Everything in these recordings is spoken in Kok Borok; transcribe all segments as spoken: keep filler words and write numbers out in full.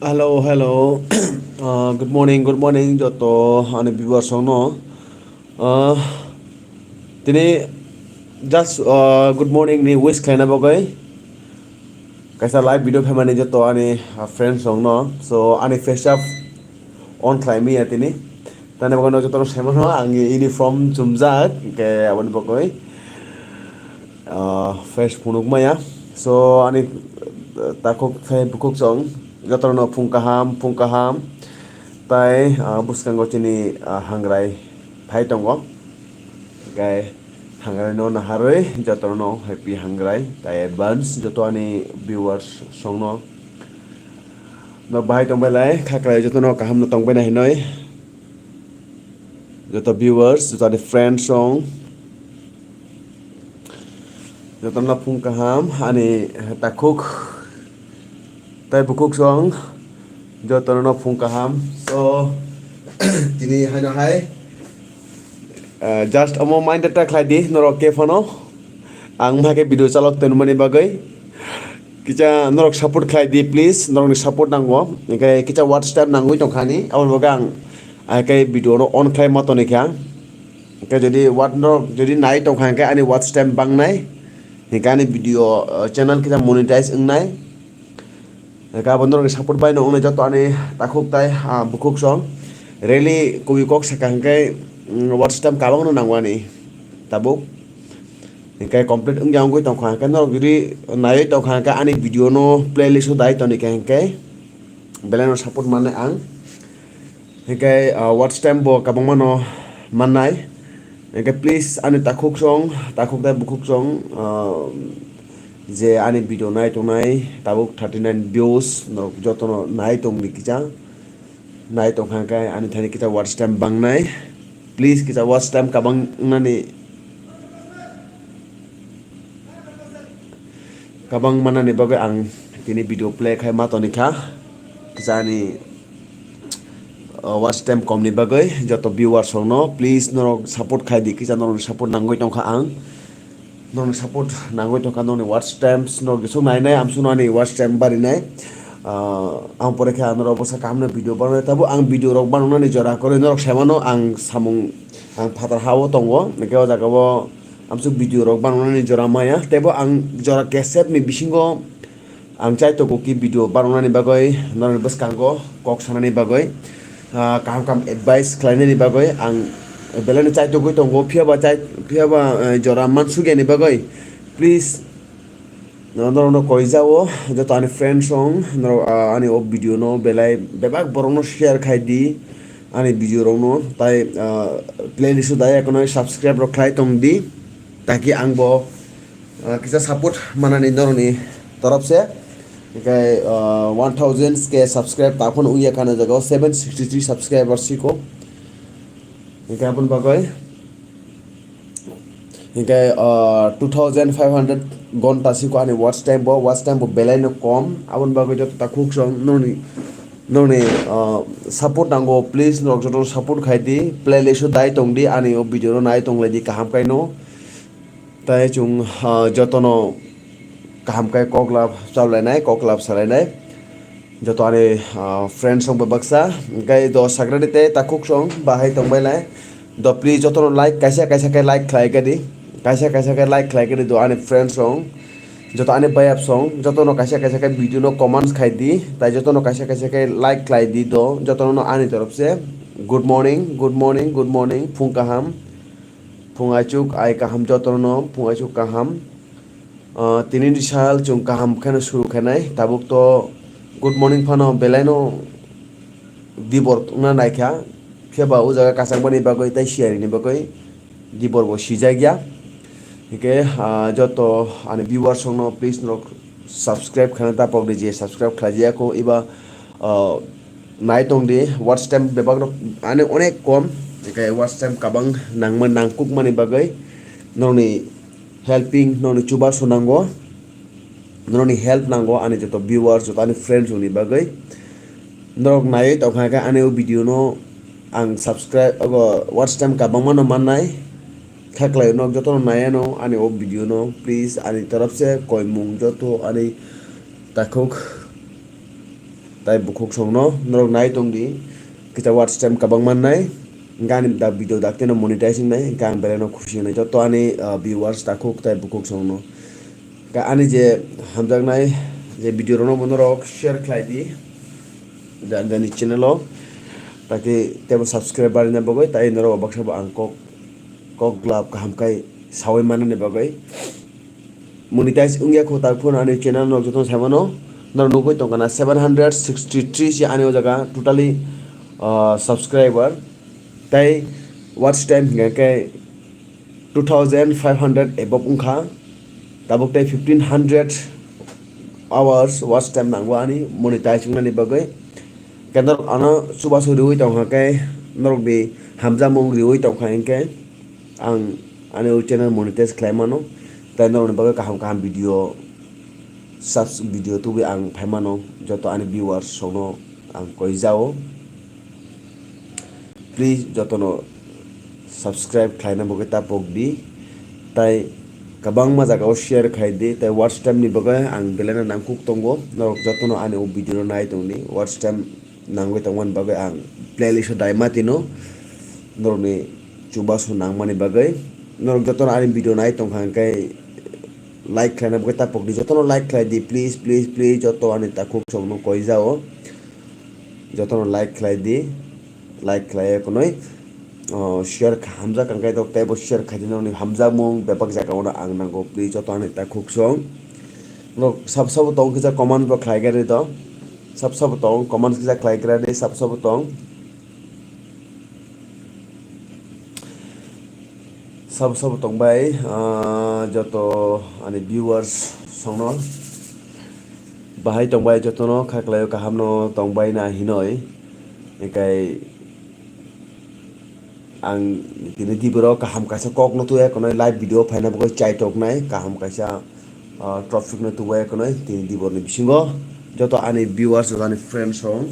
Hello, hello. Uh, good morning, good morning joto ani viewers rokno. Uh, tini just, uh, good morning ni wish khlaina bagwi kaisa live video phaimani joto ani, uh, friends rokno. So ani face up on khlai maya tini. Tani bagwi no jotono saimano ang uniform chumjak, hwnkhe aboni bagwi, ah, fresh phunuk maya. So ani, ah, takhuk khai bukhuk song jotono phung kaham, phung kaham. Tai, ah, bwskango chini, ah, hangrai phai tongo. Hwnkhe hangrai no naharwi jotono happy hangrai. Tai advance joto ani viewers songno no bahai tongbai lai, khaklai jotono kaham no tongbai nai hinoi. Joto viewers, joto ani friends rok, joto no phung kaham, ani takhuk tai bukhuk song, joto no phung kaham. So, tini haino hai, ah, just omo mind ta khlai di, norok khe phano. Ang hake video chalok tongmani bagwi kisa norok support khlai di, please, norokni support nango. Hwnkhe kisa watch time nangwi tongkha ani, aboni bagwi ang hake video no on khlai ma toni kha. Hwnkhe jodi watch norok jodi nai tongkha hwnkhe ani watch time bangnai, hwnkhe ani video, uh, channel kisa monetize wngnai. Hwnkhe abo norokni support bai no wngnai joto ani takhuk tai, ah, bukhuk song. Really kubui kok saka hwnkhe, mm, watch time kabangno nango ani tabuk. Hwnkhe complete wngya wngwi tongkha hwnkhe norok jodi naiwi tongkha hwnkhe ani video no playlist o dai toni kha hwnkhe belai no support mannai ang. Hwnkhe, ah, watch time bo kabangma no mannai. Hwnkhe please ani takhuk song, takhuk tai bukhuk song, ah, je ani video nai tongnai tabuk thirty nine views, norok jotono nai tongdi kisa. Nai tongkha hwnkhe ani thani kisa watch time bangnai. Please kisa watch time kabang wngnani kabang manani bagwi ang tini video play khai ma toni kha. Kisa ani, uh, watch time kom ni bagwi joto viewers rok no please norok support khai di, kisa norok support nangwi tongkha ang. Norok support nangwi tongkha, norok watch times norok jesuk nai nai, amsuk ani watch time bari nai. Uh, ang pore khe ang norok bwsa kaham no video banai, tabo ang video rok banani jora kwrwi norok sai mano ang samung ang phatar ha o tongo, hwnkhe o jaga o amsuk video rok banani jora maya, tebo ang jora kesep ni bisingo ang chai tongo ki video banani bagwi, norokni bwskango kok sanani bagwi, ah, kaham kaham advice khlainani bagwi ang belai no chai tongwi tongo, phiya ba chai, phiya ba, eh, jora mansukya ni bagwi please, no, norok no koi jao, joto ani friends rok, norok, ah, ani o video no belai bebak borok no share khai di, ani video rok no, tai, ah, playlist o dai ekhno subscribe rok khlai tong di, taki ang bo, ah, kisa support manani norok ni torop se, hwnkhe, ah, one thousand K subscribe ta phano wngya kha, o jaga o seven sixty three subscriber siko, hwnkhe aboni bagwi. Hingke, ah, two thousand five hundred gonta siko ani watch time bo, watch time bo belai no kom. Aboni bagwi joto takhuk song noni, noni, ah, support nango, please norok joto support khai di, playlist o dai tong di, ani o video no nai tong lai di kaham kai no. Tai chung, ah, joto no kaham kai kok lab chalainai, kok lab salainai. Joto ani, ah, friends rok bai baksa, hingke do sakrani tei takhuk song bahai tong bai lai. Do please joto no like, kaisa kaisa khe like khlai khe di, kaisa kaisa khe like khlai khe di do ani friends rok, joto ani bayap song, joto no kaisa kaisa khe video no comments khai di, tai joto no kaisa kaisa khe like khlai di do, joto no ani torop se good morning, good morning, good morning, phung kaham, phung aichuk ai kaham, joto no phung aichuk kaham. Ah, tini ni sal chwng kaham kheno suru khainai, tabuk to good morning phano belai no dibor wngna naikha, phiya ba o jaga kachangmani bagwi tei siyari ni bagwi dibor bo sijak ya. Hingke, ah, joto ani viewers rok no please norok subscribe khaina ta pok di, je subscribe khlai ya kho eba, ah, nai tong di, watch time bebak rok ani onek kom, hingke watch time kabang nangma nangkuk mani bagwi norok ni helping, norok ni chubachu nango, norok ni help nango, ani joto viewers, joto ani friends rok ni bagwi. Norok naiwi tongkha khe ani o video no ang subscribe, ogo watch time kabangma no mannai. Khaklai norok joto no nai ano ani o video no, please ani torop se koimung joto ani takhuk Tai bukhuk songno norok nai tongdi, kisa watch time kwbang mannai, hwnkhe ani da video daktino monetize wngnai, hwnkhe ang belai no khusi wngnai joto ani, ah, viewers takhuk tai bukhuk songno. Ka ani je hamjaknai je video rokno bo norok share khlai di jani jani channel o, taki tebo subscribe barina bagwi tai norok baksa bo ang kok kok glab kaham khai sawi manani bagwi. Monetize wngya kho tak phano ani channel no joto sai mano. Norok nugwi tongkha na seven hundred sixty three se ani o jaga totally, ah, subscriber. Tai watch time hingka khe two thousand five hundred above wngkha. Tabuk tai fifteen hundred hours watch time nango ani monetize wngnani bagwi. Khe norok ano chubachu riwi tongkha khe norokni hamjakmung riwi tongkha hinkhe ang ani o channel monetize khlai mano. Tai norokni bagwi kaham kaham video, subs video tubui ang phai mano. Joto ani viewers rokno ang koi jao. Please jotono subscribe khlaina bagwi ta pokdi. Tai kwbangma jagao share khlai di. Tai watch time ni bagwi ang belai no nangkuk tongo. Norok jotono ani o video no nai tongdi. Watch time nangwi tongmani bagwi ang playlist o dai ma tino. Norokni chubachu nangmani bagwi. Norok jotono ani video nai tongkha hwnkhe like khlaina bagwi ta pokdi. Jotono like khlai di, please, please, please. Joto ani takhuk songno koi jao. Jotono like khlai di, like khlai khwnwi, oh, share kha-, hamjak ang khe tok teibo share khai di, nokni hamjakmung bebak jagao no ang nango, please joto ani takhuk song. Nok sab sabo tong kisa comment bo khlai gari to, sab sabo tong comment kisa khlai gra di, sab sabo tong. Sabo sabo tongbai, ah, joto ani viewers songno bahai tongbai, jotono kha khlaio, kaham no tongbai na hinoi, ekai ang tini tiboro kaham kaisa kok no tuya, kono live video phaina bagwi chai toknai, kaham kaisa, ah, topic no tubai khwnwi tini diborni bisingo joto ani viewers, joto ani friends rok.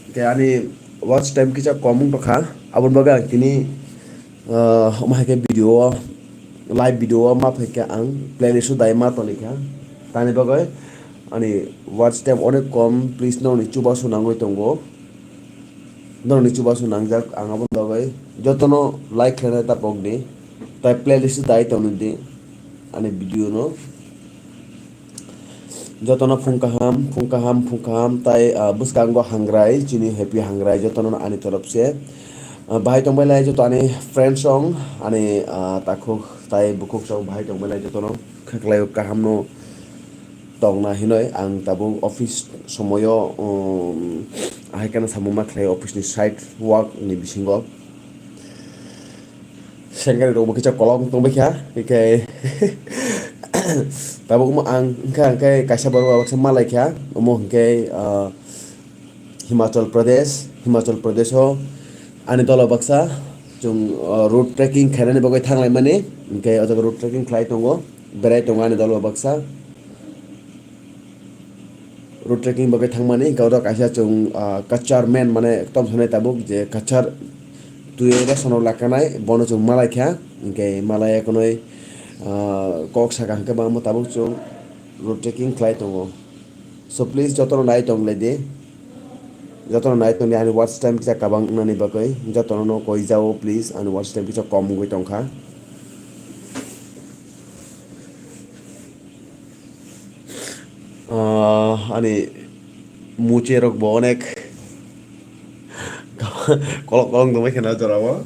Hwnkhe ani watch time kisa kom wng tongkha, aboni bagwi ang tini, ah, omo hai khe video o, live video o ma phaikha ang playlist o dai ma tonikha. Tani bagwi ani watch time onek kom, please nokni chubachu nangwi tongo. Norokni chubachu nangjak ang, aboni bagwi jotono like khlaina ta pokdi, tai playlist dai tongdi ani video no. Jotono phung kaham, phung kaham, phung kaham, tai, ah, bwskango hangrai, chini happy hangrai, jotono ani torop se. Ah, bahai tongbai lai joto ani friends rok, ani, ah, takhuk tai bukhuk rok bahai tongbai lai jotono khaklai kaham no tongna hinoi ang tabuk office somoyo, um, ahai khe samung ma khlai office ni side work ni bisingo. Sengari rok bo kisa kolok tongbai kha, hingke tabuk omo ang wngkha hingke kaisa borok rok se malai kha, omo hingke, ah, Himachal Pradesh, Himachal Pradesh o ani dolo baksa chwng, ah, road trekking khainani bagwi thanglaimani, hingke o jaga road trekking khlai tongo, berai tongo ani dolo baksa. Road trekking bagwi thangmani, hingke oro kaisa chwng, ah, kachar man, mane, tom sanai tabuk je kachar twi oro sono lakanai, bono chwng malai kha, hingke malai ekonoi, ah, kok saka hingke bangma tabuk chwng road trekking khlai tongo. So, please, jotono nai tong lai di, jotono nai tong di, ani watch time kisa kabang wngnani bagwi, jotono no koi jao, please, ani watch time kisa kom wngwi tongkha. Ah, ani muche rok bo onek kolok kolok tongbai kheno jorao.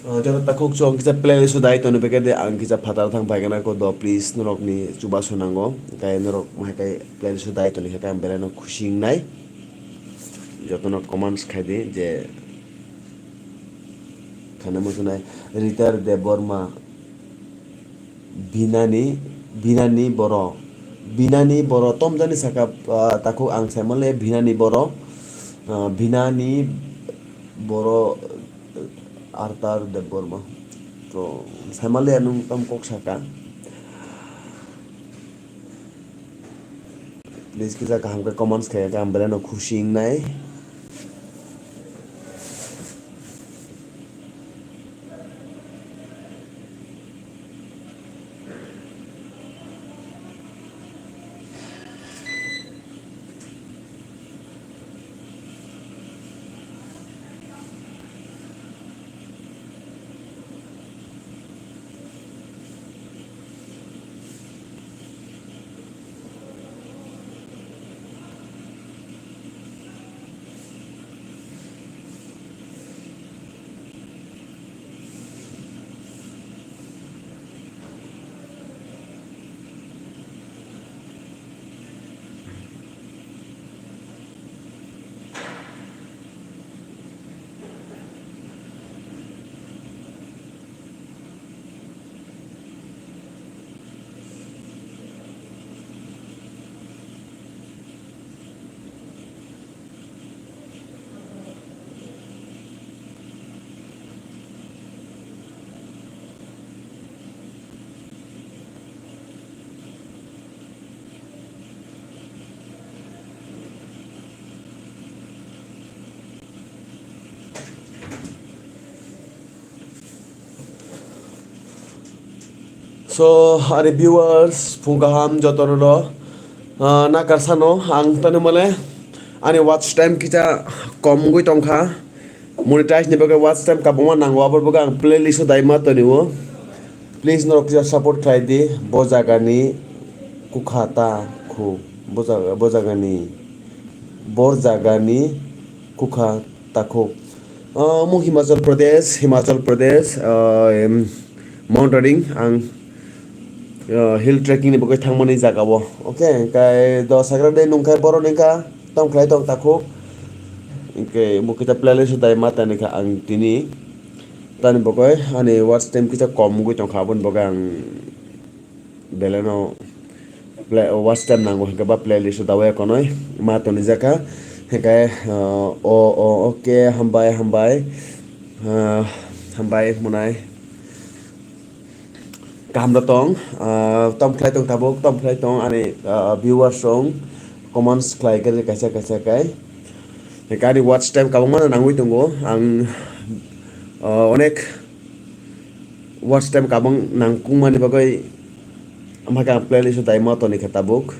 Ah, joto takhuk chwng kisa playlist o dai toni pekede ang kisa phatar thang paigana ko do, please, norok ni chubachu nango, tai norok mahai kai playlist o dai toni khe ang belai no khusi wngnai. Joto no comments khai di je khana muchunai Ritar Debbarma. Binani, binani boro, binani boro, tom jani saka, ah, takhuk ang saimanle binani boro, ah, binani boro, Artar Debbarma. To, saimanle nung tom kok saka. Please kisa kaham khe comments khe, ang belai no khusi wngnai. So, ani viewers, phung kaham jotono no, ah, nakar sano ang tani male ani watch time kisa kom wngwi tongkha. Monetize ni bagwi watch time kabangma nango, aboni bagwi ang playlist o daima tonio. Please norok kisa support khlai di, bo jagani kukha ta khu, bo jaga, bo jagani, bor jagani kukha takhuk. Ah, omo Himachal Pradesh, Himachal Pradesh, ah, em, Mountaining, ang, ah, hill trekking ni bagwi thangmani jaga o. Okay, hwnkhe dos hagra de nungkhe borok ni kha, tong khlai tong takhuk. Hwnkhe omo kisa playlist o dai ma tani kha ang tini. Tani bagwi ani watch time kisa kom wngwi tongkha, aboni bagwi ang belai no play, watch time nango hwnkhe ba playlist o dawi konoi ma tonijak kha. Hwnkhe, ah, o, o, okay, hambai, hambai. Ah, hambai, hwnai. Kaham da tong, ah, tom khlai tong tabuk, tom khlai tong ani, ah, viewers rong comments khlai khe kaisa kaisa kai. Hwnkhe ani watch time kabangma no nangwi tongo. Ang, ah, onek watch time kabang nangkukmani bagwi, omo khe ang playlist o daima toni khe tabuk.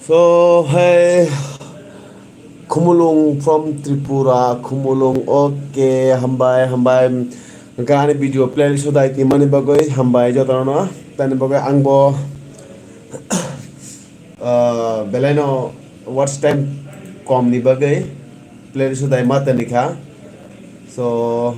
So, hey, Khumulung from Tripura, Khumulung, okay, hambai, hambai. Hwnkhe ani video playlist o dai tini mani bagwi hambai jotono. Tani bagwi ang bo, ah, belai no watch time kom ni bagwi playlist o dai ma tani kha. So,